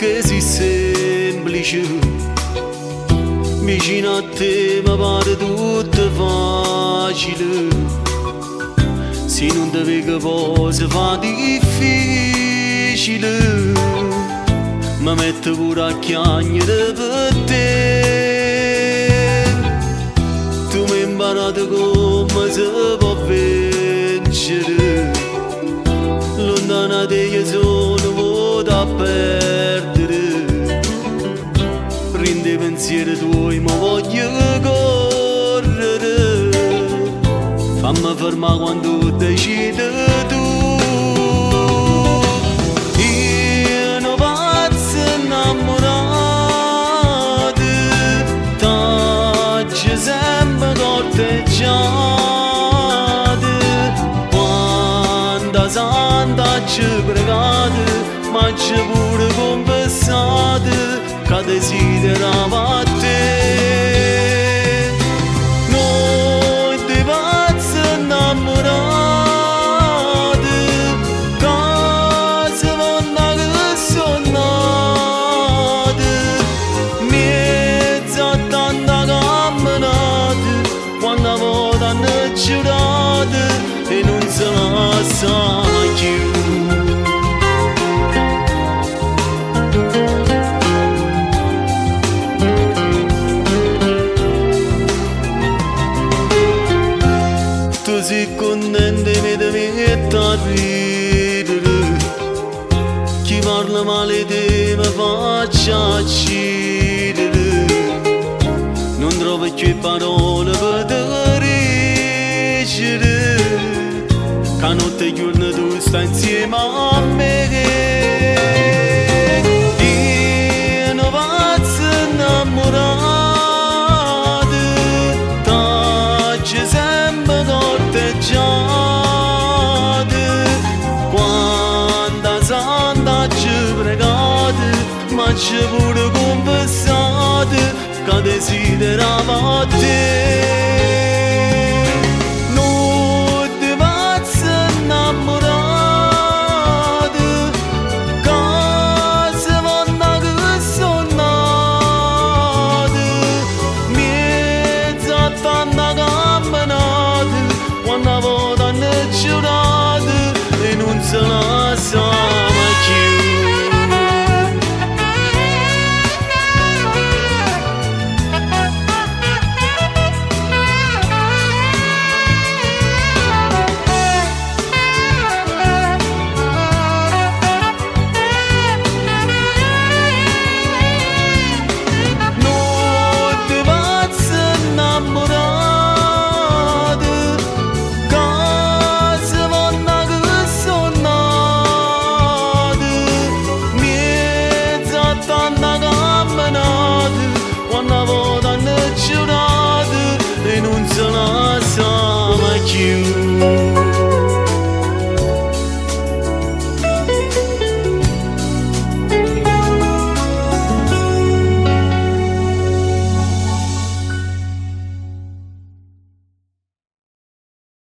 Pecché si semplice. Vicino a te mi pare tutto facile. Se non te vedo poi si fa difficile. Mi metto pure a chiagnere per te. Tu mi hai imparato come si può vincere. Lontana te io sono voto a perdere. Rinde pensieri tuoi ma voglio correre. Fammi fermare quando decidi tu. Io non pazzo innamorato, t'aggio sempre corteggiato. Quando santa ci pregate, ma ci pure confessato che desiderava a te. Noi di pazzi innamorati, che si vanno che sono nati, mezzo a tanta camminate, quando volta hanno giurato e non se la sa più. Tu sei contento e mi metti a ridere. Chi parla male di me faccia uccidere. Non trovo più parole per te dicere che notte e giorno tu stai insieme a me. Io non pazzo innamorato, t'aggio sempre corteggiato. Quando santa ci pregate, ma ci pure confessato che desiderava te.